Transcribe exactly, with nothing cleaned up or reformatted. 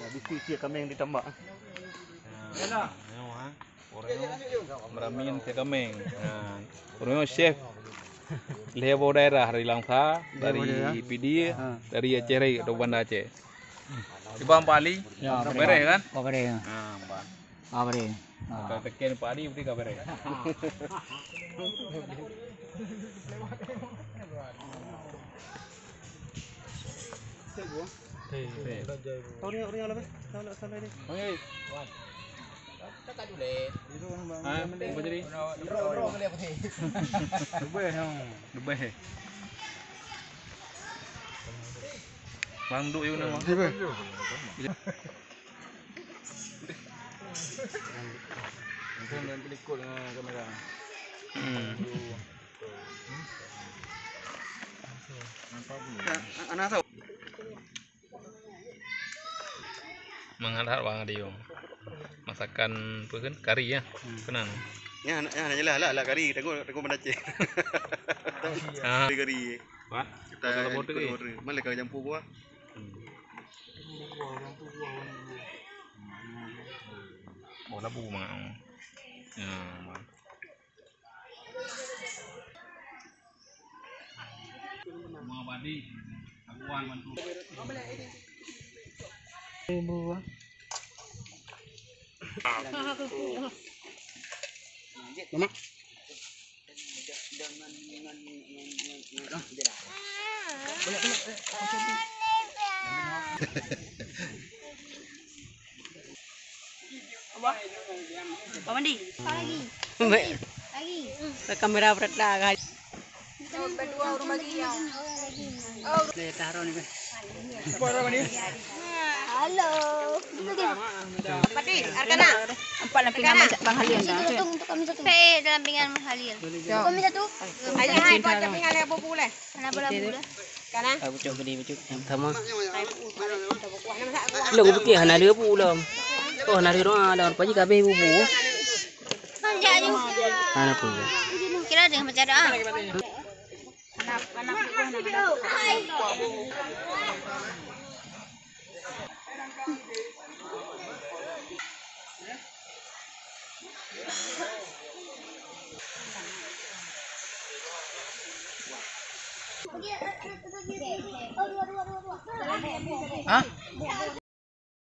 Tradisi cik kameng ditambak. Nyoe, ha. Ureueng nyoe meuramin cik kameng. Ha. Ureueng nyoe chef. Lhèe boh daerah dari Langsa, dari Pidie, dari Aceh Raya, atau Banda Aceh. Cuba Pak Ali, ya, beres kan? Beres. Ha, Pak. Ka beureh. Ka teken Pak Adi, berarti ka beureh. Leubeh. Bang duk yue nang. Langsung dalam pelikot dengan kamera. Hmm. Anak tahu. Mangat that bang Adi. Masakan apa kan? Kari ya. Hmm. Keunan. Ya, anak, ya, anak jelas lah, lah kari, tengok, tengok benda cek. Ah. Kari. Wah, kita kota Bote. Mana kau jampu buah? Hmm. Oh, labu mak. Ya, mak. Semua badi, labuan bantu. Ibu. Mama. Apa? Apa mandi? Lagi. Baik. Lagi. Kamera berat dah, guys. Halo. Pati, Arkana. Empat lampingan Bang Halil dah. Satu untuk kami satu. Eh, dalam pinggan Bang Halil. Kami satu. Ayah, hai, buat dalam pinggan Abu Bule. Kenapa labu dah? Kana? Aku cok beli baju sama. Lông putih hana ada bu lông. Oh, hana ada doa dah. Pagi kabeh bubu. Panjang je. Hana pun. Kira dia macam doa. Hah?